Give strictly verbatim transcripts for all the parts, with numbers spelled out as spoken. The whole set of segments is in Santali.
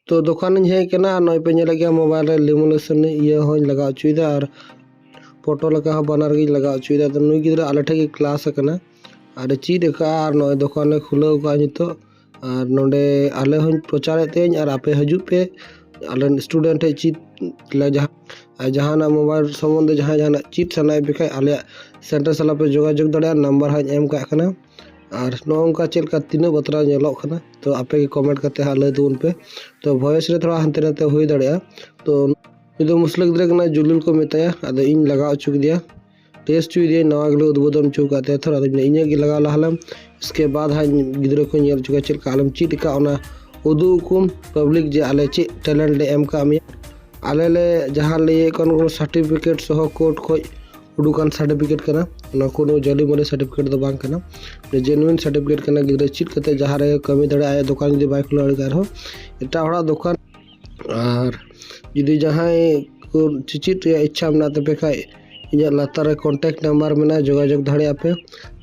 ᱛᱚ ᱫᱚᱠᱟᱱᱤᱧ ᱦᱮᱡ ᱟᱠᱟᱱᱟ ᱟᱨ ᱱᱚᱜᱼᱚᱭ ᱯᱮ ᱧᱮᱞᱮᱫ ᱜᱮᱭᱟ ᱢᱳᱵᱟᱭᱤᱞ ᱨᱮ ᱞᱮᱢᱤᱱᱮᱥᱚᱱ ᱤᱭᱟᱹ ᱦᱚᱸᱧ ᱞᱟᱜᱟᱣ ᱦᱚᱪᱚᱭᱮᱫᱟ ᱟᱨ ᱯᱷᱳᱴᱳ ᱞᱮᱠᱟ ᱦᱚᱸ ᱵᱟᱱᱟᱨ ᱜᱤᱧ ᱞᱟᱜᱟᱣ ᱦᱚᱪᱚᱭᱮᱫᱟ᱾ ᱛᱚ ᱱᱩᱭ ᱜᱤᱫᱽᱨᱟᱹ ᱟᱞᱮ ᱴᱷᱮᱡ ᱜᱮ ᱠᱞᱟᱥ ᱟᱠᱟᱱᱟ ᱟᱨ ᱪᱮᱫ ᱟᱠᱟᱫᱼᱟ ᱟᱨ ᱱᱚᱜᱼᱚᱭ ᱫᱚᱠᱟᱱᱮ ᱠᱷᱩᱞᱟᱹᱣ ᱟᱠᱟᱫᱼᱟ ᱱᱤᱛᱚᱜ᱾ ᱟᱨ ᱱᱚᱰᱮ ᱟᱞᱮ ᱦᱚᱸᱧ ᱯᱨᱚᱪᱟᱨᱮᱫ ᱛᱟᱹᱧ ᱟᱨ ᱟᱯᱮ ᱦᱤᱡᱩᱜ ᱯᱮ ᱟᱞᱮ ᱨᱮᱱ ᱥᱴᱩᱰᱮᱱᱴ ᱴᱷᱮᱡ ᱪᱮᱫ ᱞᱮ ᱡᱟᱦᱟᱸ ᱟᱨ ᱡᱟᱦᱟᱱᱟᱜ ᱢᱳᱵᱟᱭᱤᱞ ᱥᱚᱢᱵᱚᱱᱫᱷᱮ ᱡᱟᱦᱟᱸᱭ ᱡᱟᱦᱟᱱᱟᱜ ᱪᱮᱫ ᱥᱟᱱᱟᱭᱮᱫ ᱯᱮ ᱠᱷᱟᱡ ᱟᱞᱮᱭᱟᱜ ᱥᱮᱱᱴᱟᱨ ᱥᱟᱞᱟᱜ ᱯᱮ ᱡᱳᱜᱟᱡᱳᱜᱽ ᱫᱟᱲᱮᱭᱟᱜᱼᱟ, ᱱᱟᱢᱵᱟᱨ ᱦᱟᱸᱜ ᱤᱧ ᱮᱢ ᱠᱟᱜ ᱠᱟᱱᱟ᱾ ᱟᱨ ᱱᱚᱜᱼᱚ ᱱᱚᱝᱠᱟ ᱪᱮᱫ ᱞᱮᱠᱟ ᱛᱤᱱᱟᱹᱜ ᱵᱟᱛᱨᱟᱣ ᱧᱮᱞᱚᱜ ᱠᱟᱱᱟ, ᱛᱚ ᱟᱯᱮ ᱜᱮ ᱠᱚᱢᱮᱱᱴ ᱠᱟᱛᱮ ᱦᱟᱸᱜ ᱞᱟᱹᱭ ᱛᱟᱵᱚᱱ ᱯᱮ᱾ ᱛᱚ ᱵᱷᱚᱭᱮᱥ ᱨᱮ ᱛᱷᱚᱲᱟ ᱦᱟᱱᱛᱮ ᱱᱟᱛᱮ ᱦᱩᱭ ᱫᱟᱲᱮᱭᱟᱜᱼᱟ᱾ ᱛᱚ ᱩᱱᱤ ᱫᱚ ᱢᱩᱥᱞᱟᱹ ᱜᱤᱫᱽᱨᱟᱹ ᱠᱟᱱᱟᱭ, ᱡᱩᱞᱤᱞ ᱠᱚ ᱢᱮᱛᱟᱭᱟ, ᱟᱫᱚ ᱤᱧ ᱞᱟᱜᱟᱣ ᱦᱚᱪᱚ ᱠᱮᱫᱮᱭᱟ, ᱴᱮᱥᱴ ᱦᱚᱪᱚᱭᱮᱫᱤᱭᱟᱹᱧ, ᱱᱟᱣᱟ ᱜᱮᱞᱮ ᱩᱫᱵᱳᱫᱚᱱ ᱦᱚᱪᱚ ᱟᱠᱟᱫ ᱛᱟᱭᱟ ᱛᱷᱚᱲᱟ᱾ ᱟᱫᱚ ᱤᱧᱟᱹᱜ ᱜᱮ ᱞᱟᱜᱟᱣ ᱞᱟᱦᱟ ᱞᱮᱢ, ᱤᱥᱠᱮ ᱵᱟᱫ ᱦᱟᱸᱜ ᱜᱤᱫᱽᱨᱟᱹ ᱠᱚ ᱧᱮᱞ ᱦᱚᱪᱚ ᱠᱚᱣᱟ ᱪᱮᱫ ᱞᱮᱠᱟ ᱟᱞᱚᱢ ᱪᱮᱫ ᱟᱠᱟᱫ, ᱚᱱᱟ ᱩᱫᱩᱜ ᱟᱠᱚᱢ ᱯᱟᱵᱽᱞᱤᱠ ᱡᱮ ᱟᱞᱮ ᱪᱮᱫ ᱴᱮᱞᱮᱱᱴ ᱞᱮ ᱮᱢ ᱠᱟᱜ ᱢᱮᱭᱟ᱾ ᱟᱞᱮ ᱞᱮ ᱡᱟᱦᱟᱸ ᱞᱮ ᱤᱭᱟᱹᱭᱮᱫ ᱠᱟᱱ ᱠᱳᱱᱳ ᱥᱟᱨᱴᱤᱯᱷᱤᱠᱮᱴ ᱥᱚᱦᱚ ᱠᱳᱨᱴ ᱠᱷᱚᱡ ᱩᱰᱩᱠᱟᱱ ᱥᱟᱨᱴᱤᱯᱷᱤᱠᱮᱴ ᱠᱟᱱᱟ, ᱚᱱᱟ ᱠᱳᱱᱳ ᱡᱟᱹᱞᱤ ᱢᱟᱹᱞᱤ ᱥᱟᱨᱴᱤᱯᱷᱤᱠᱮᱴ ᱫᱚ ᱵᱟᱝ ᱠᱟᱱᱟ᱾ ᱡᱮᱱᱩᱭᱤᱱ ᱥᱟᱨᱴᱤᱯᱷᱤᱠᱮᱴ ᱠᱟᱱᱟ, ᱜᱤᱫᱽᱨᱟᱹ ᱪᱮᱫ ᱠᱟᱛᱮ ᱡᱟᱦᱟᱸ ᱨᱮ ᱠᱟᱹᱢᱤ ᱫᱟᱲᱮᱭᱟᱜᱼᱟᱭ, ᱫᱚᱠᱟᱱ ᱡᱩᱫᱤ ᱵᱟᱭ ᱠᱷᱩᱞᱟᱹᱣ ᱫᱟᱲᱮᱭᱟᱜ ᱨᱮᱦᱚᱸ ᱮᱴᱟᱜ ᱦᱚᱲᱟᱜ ᱫᱚᱠᱟᱱ᱾ ᱟᱨ ᱡᱩᱫᱤ ᱡᱟᱦᱟᱸᱭ ᱠᱚ ᱪᱮᱪᱮᱫ ᱨᱮᱭᱟᱜ ᱤᱪᱪᱷᱟ ᱢᱮᱱᱟᱜ ᱛᱟᱯᱮ ᱠᱷᱟᱡ, ᱤᱧᱟᱹᱜ ᱞᱟᱛᱟᱨ ᱨᱮ ᱠᱚᱱᱴᱮᱠᱴ ᱱᱟᱢᱵᱟᱨ ᱢᱮᱱᱟᱜᱼᱟ, ᱡᱳᱜᱟᱡᱳᱜᱽ ᱫᱟᱲᱮᱭᱟᱜᱼᱟ ᱯᱮ᱾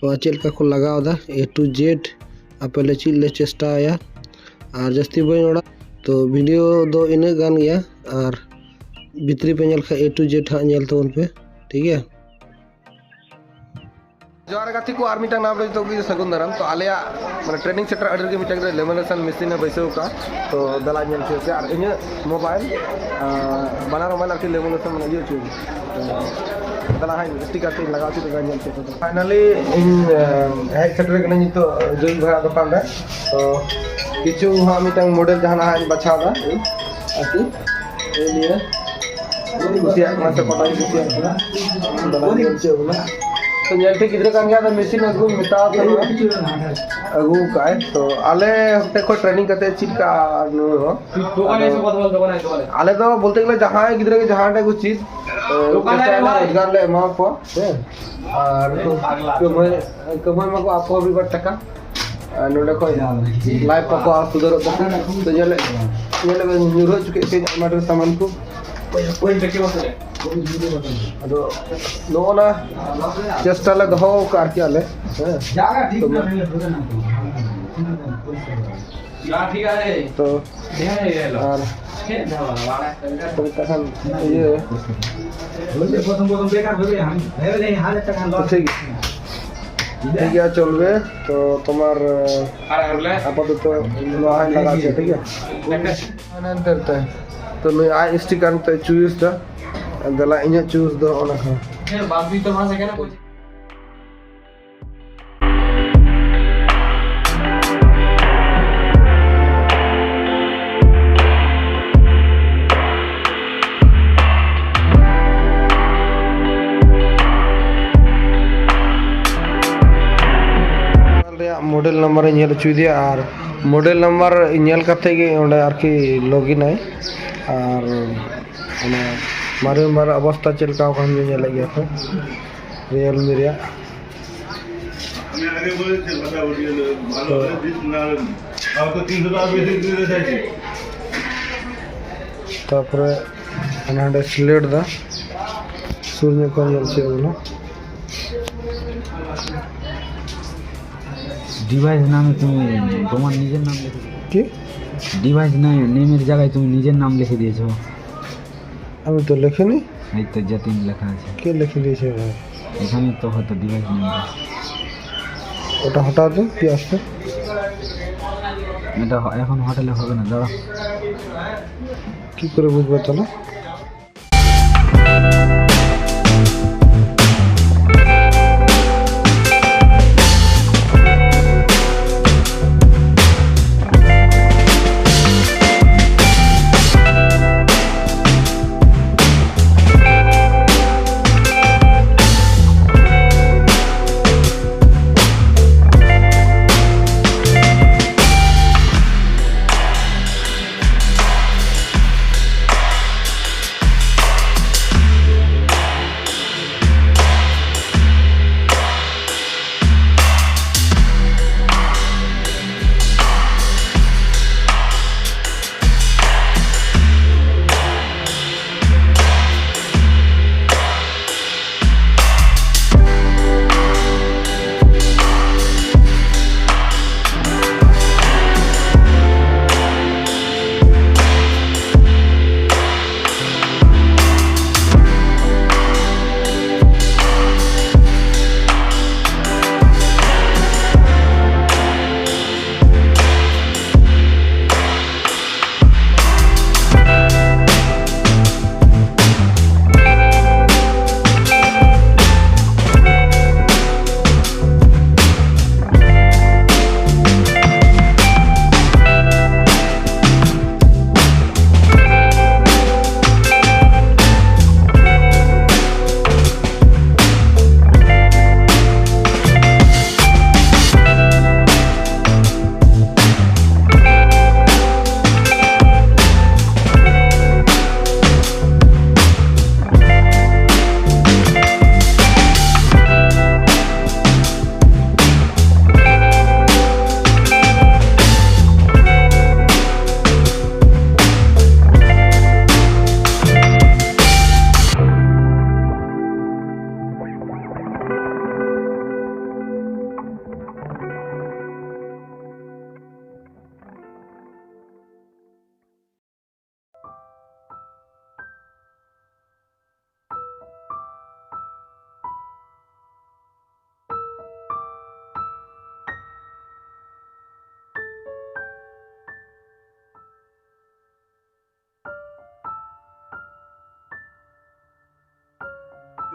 ᱱᱚᱣᱟ ᱪᱮᱫ ᱞᱮᱠᱟ ᱠᱚ ᱞᱟᱜᱟᱣ ᱮᱫᱟ, A to Z ᱟᱯᱮ ᱞᱟᱹᱜᱤᱫ ᱞᱮ ᱪᱮᱥᱴᱟᱭᱟ᱾ ᱟᱨ ᱡᱟᱹᱥᱛᱤ ᱵᱟᱹᱧ ᱨᱚᱲᱟ, ᱛᱚ ᱵᱷᱤᱰᱤᱭᱳ ᱫᱚ ᱤᱱᱟᱹᱜ ᱜᱟᱱ ᱜᱮᱭᱟ᱾ ᱟᱨ ᱵᱷᱤᱛᱨᱤ ᱯᱮ ᱧᱮᱞ ᱠᱷᱟᱡ A to Z ᱦᱟᱸᱜ ᱧᱮᱞ ᱛᱟᱵᱚᱱ ᱯᱮ, ᱴᱷᱤᱠ ᱜᱮᱭᱟ? ᱡᱚᱦᱟᱨ ᱜᱟᱛᱮ ᱠᱚ, ᱟᱨ ᱢᱤᱫᱴᱟᱝ ᱱᱟᱣᱟ video ᱡᱚᱛᱚ ᱠᱚᱜᱮ ᱥᱟᱹᱜᱩᱱ ᱫᱟᱨᱟᱢ᱾ ᱛᱚ ᱟᱞᱮᱭᱟᱜ ᱢᱟᱱᱮ training center ᱟᱲᱮ ᱨᱮᱜᱮ ᱢᱤᱫᱴᱟᱝ ᱜᱤᱫᱽᱨᱟᱹ lamination machine ᱮ ᱵᱟᱹᱭᱥᱟᱹᱣ ᱠᱟᱜᱼᱟ᱾ ᱛᱚ ᱫᱮᱞᱟ ᱧᱮᱞ ᱦᱚᱪᱚᱭ ᱯᱮ᱾ ᱟᱨ ᱤᱧᱟᱹᱜ ᱢᱳᱵᱟᱭᱤᱞ, ᱟᱨ ᱵᱟᱱᱟᱨ ᱢᱳᱵᱟᱭᱤᱞ ᱟᱨᱠᱤ lamination ᱢᱟᱱᱮ ᱤᱭᱟᱹ ᱦᱚᱪᱚᱭ ᱯᱮ᱾ ᱛᱚ ᱫᱮᱞᱟ ᱦᱟᱸᱜ sticker ᱛᱮᱧ ᱞᱟᱜᱟᱣ ᱦᱚᱪᱚ ᱠᱟᱫᱟ, ᱧᱮᱞ ᱦᱚᱪᱚ ᱯᱮ᱾ Finally ᱤᱧ, ᱟᱨ, ᱦᱮᱡ ᱥᱮᱴᱮᱨ ᱠᱟᱹᱱᱟᱹᱧ ᱱᱤᱛᱚᱜ ᱡᱩᱞ ᱵᱷᱟᱭᱟᱜ ᱫᱚᱠᱟᱱ ᱨᱮ᱾ ᱛᱚ ᱠᱤᱪᱷᱩ ᱦᱟᱸᱜ ᱢᱤᱫᱴᱟᱝ model ᱡᱟᱦᱟᱱᱟᱜ ᱦᱟᱸᱜ ᱤᱧ ᱵᱟᱪᱷᱟᱣ ᱮᱫᱟ ᱟᱨᱠᱤ᱾ ᱱᱤᱭᱟᱹ ᱠᱩᱥᱤᱭᱟᱜ ᱠᱟᱱᱟ ᱥᱮ ᱯᱟᱛᱟᱧ ᱠᱩᱥᱤᱭᱟᱜ ᱠᱟᱱᱟ᱾ ᱫᱟᱞᱟᱝ ᱧᱮᱞ ᱦᱚᱪᱚᱭᱮᱫ ᱵᱚᱱᱟ᱾ ᱛᱚ ᱧᱮᱞ ᱴᱷᱤᱠ ᱜᱤᱫᱽᱨᱟᱹ ᱠᱟᱱ ᱜᱮᱭᱟ, ᱟᱫᱚ machine ᱟᱹᱜᱩ ᱢᱮᱛᱟᱣ ᱠᱟᱫᱟ᱾ ᱟᱹᱜᱩ ᱠᱟᱜᱼᱟᱭ᱾ ᱛᱚ ᱟᱞᱮ ᱦᱚᱛᱮ ᱠᱷᱚᱱ training ᱠᱟᱛᱮ ᱪᱮᱫ ᱠᱟ ᱱᱩᱭ ᱦᱚᱸ᱾ ᱟᱫᱚ ᱟᱞᱮ ᱫᱚ ᱵᱚᱞᱛᱮ ᱜᱮᱞᱮ ᱡᱟᱦᱟᱸᱭ ᱜᱤᱫᱽᱨᱟᱹ ᱜᱮ ᱡᱟᱦᱟᱸᱭ ᱴᱷᱮᱡ ᱠᱚ ᱪᱮᱫ, ᱪᱮᱥᱴᱟᱭᱟ ᱞᱮ ᱨᱳᱡᱽᱜᱟᱨ ᱞᱮ ᱮᱢᱟ ᱠᱚᱣᱟ᱾ ᱦᱮᱸ᱾ ᱟᱨ ᱠᱟᱹᱢᱟᱹᱭ, ᱠᱟᱹᱢᱟᱹᱭ ᱢᱟᱠᱚ ᱟᱠᱚ ᱦᱚᱸ ᱢᱤᱫ ᱵᱟᱨ ᱴᱟᱠᱟ᱾ ᱟᱨ ᱱᱚᱰᱮ ᱠᱷᱚᱡ life ᱠᱚᱠᱚ ᱥᱩᱫᱷᱟᱹᱨᱚᱜ ᱛᱟᱠᱚ᱾ ᱛᱚ ᱧᱮᱞᱮᱫ, ᱧᱮᱞᱮᱫ ᱵᱮᱱ ᱧᱩᱨᱦᱟᱹ ᱦᱚᱪᱚ ᱠᱮᱫ ᱛᱤᱧ ᱟᱭᱢᱟ ᱰᱷᱮᱨ ᱥᱟᱢᱟᱱ ᱠᱚ᱾ ᱟᱫᱚ ᱱᱚᱜᱼᱚ ᱱᱟ ᱪᱮᱥᱴᱟ ᱞᱮ ᱫᱚᱦᱚ ᱟᱠᱟᱫᱼᱟ ᱟᱨᱠᱤ ᱟᱞᱮ᱾ ᱦᱮᱸ᱾ ᱛᱚᱵᱮ ᱛᱚ ᱟᱨ ᱛᱚᱵᱮ ᱛᱟᱠᱷᱟᱱ ᱤᱭᱟᱹ ᱴᱷᱤᱠ ᱜᱮᱭᱟ, ᱪᱚᱞᱵᱮ᱾ ᱛᱚ ᱛᱳᱢᱟᱨ ᱟᱯᱟᱛᱚᱛᱚ ᱱᱚᱣᱟ ᱦᱟᱸᱜ ᱞᱟᱜᱟᱣ ᱪᱮᱫ, ᱴᱷᱤᱠ ᱜᱮᱭᱟ᱾ ᱛᱚ ᱱᱩᱭ ᱟᱡ ᱥᱴᱤᱠᱟᱨ ᱱᱤᱛᱚᱜ ᱪᱩᱭᱤᱥ ᱫᱟ᱾ ᱫᱮᱞᱟ ᱤᱧᱟᱹᱜ ᱪᱩᱭᱤᱥ ᱫᱚ ᱚᱱᱟ ᱠᱟᱱᱟ᱾ ᱨᱮᱭᱟᱜ ᱢᱚᱰᱮᱞ ᱱᱟᱢᱵᱟᱨ ᱤᱧ ᱧᱮᱞ ᱦᱚᱪᱚᱭᱮᱫᱮᱭᱟ, ᱟᱨ ᱢᱚᱰᱮᱞ ᱱᱟᱢᱵᱟᱨ ᱧᱮᱞ ᱠᱟᱛᱮ ᱜᱮ ᱚᱸᱰᱮ ᱟᱨᱠᱤ ᱞᱚᱜᱤᱱ ᱟᱭ᱾ ᱟᱨ ᱚᱱᱟ ᱢᱟᱨᱮ ᱢᱟᱨᱮ ᱚᱵᱚᱥᱛᱟ ᱪᱮᱫ ᱞᱮᱠᱟ ᱠᱟᱱ ᱧᱮᱞᱮᱫ ᱜᱮᱭᱟ ᱯᱮ ᱨᱤᱭᱮᱞᱢᱤ ᱨᱮᱭᱟᱜ᱾ ᱛᱟᱨᱯᱚᱨᱮ ᱦᱟᱸᱰᱮ ᱦᱟᱸᱰᱮ ᱥᱤᱞᱮᱠᱴ ᱫᱟ, ᱥᱩᱨ ᱧᱚᱜ ᱠᱷᱚᱱ ᱧᱮᱞ ᱦᱚᱪᱚᱭᱮᱫ ᱵᱚᱱᱟ᱾ ডিভাইস নামে তুমি তোমার নিজের নাম লিখে দিয়েছো। কি? ডিভাইস নামে, নেমের জায়গায় তুমি নিজের নাম লিখে দিয়েছো। আমি তো লেখিনি। এই তো যতীন লেখা আছে। কে লিখে দিয়েছে ভাই? এখানে তো হয়তো ডিভাইস নেম। ওটা হটাও তো, কি আসছে? এটা হ-, এখন হটালে হবে না, দাঁড়াও। কি করে বুঝবো তাহলে?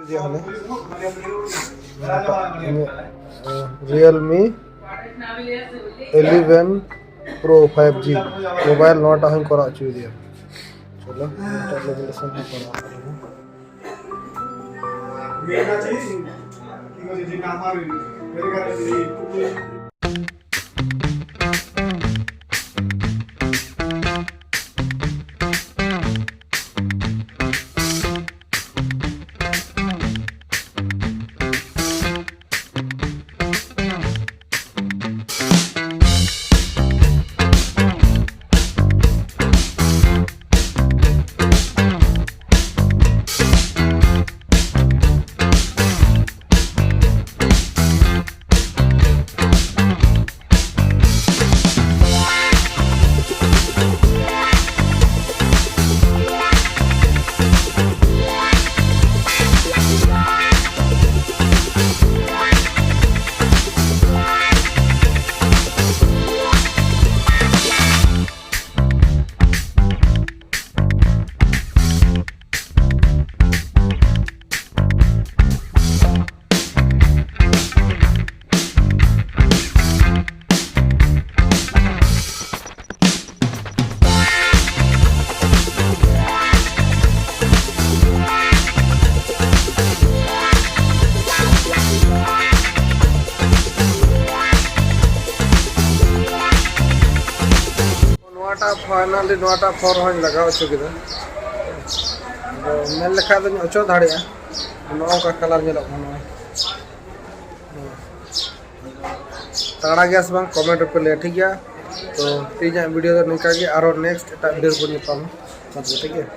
ᱡᱮ ᱦᱟᱱᱮ ᱤᱧᱟᱹᱜ, ᱮ, Realme eleven Pro five G mobile ᱱᱚᱣᱟᱴᱟᱜ ᱦᱚᱸᱧ ᱠᱚᱨᱟᱣ ᱦᱚᱪᱚᱭᱮᱫᱮᱭᱟ᱾ ᱪᱚᱞᱚ, ᱱᱚᱣᱟᱴᱟᱜ lamination ᱦᱚᱸ ᱠᱚᱨᱟᱣ ᱦᱩᱭᱩᱜᱼᱟ᱾ ᱱᱚᱣᱟᱴᱟᱜ finally ᱱᱚᱣᱟᱴᱟᱜ ᱯᱷᱳᱱ ᱦᱚᱸᱧ ᱞᱟᱜᱟᱣ ᱦᱚᱪᱚ ᱠᱮᱫᱟ᱾ ᱟᱫᱚ ᱢᱮᱱ ᱞᱮᱠᱷᱟᱡ ᱫᱚᱧ ᱚᱪᱚᱜ ᱫᱟᱲᱮᱭᱟᱜᱼᱟ᱾ ᱱᱚᱜᱼᱚ ᱱᱚᱝᱠᱟ colour ᱧᱮᱞᱚᱜ ᱠᱟᱱᱟ᱾ ᱛᱟᱜᱲᱟ ᱜᱮᱭᱟ ᱥᱮ ᱵᱟᱝ, comment ᱨᱮᱯᱮ ᱞᱟᱹᱭᱟ, ᱴᱷᱤᱠ ᱜᱮᱭᱟ? ᱛᱚ ᱛᱮᱦᱮᱧᱟᱜ video ᱫᱚ ᱱᱚᱝᱠᱟ ᱜᱮ, ᱟᱨᱚ next ᱮᱴᱟᱜ video ᱨᱮᱵᱚᱱ ᱧᱟᱯᱟᱢᱟ᱾ ᱢᱟ ᱛᱚᱵᱮ, ᱴᱷᱤᱠ ᱜᱮᱭᱟ?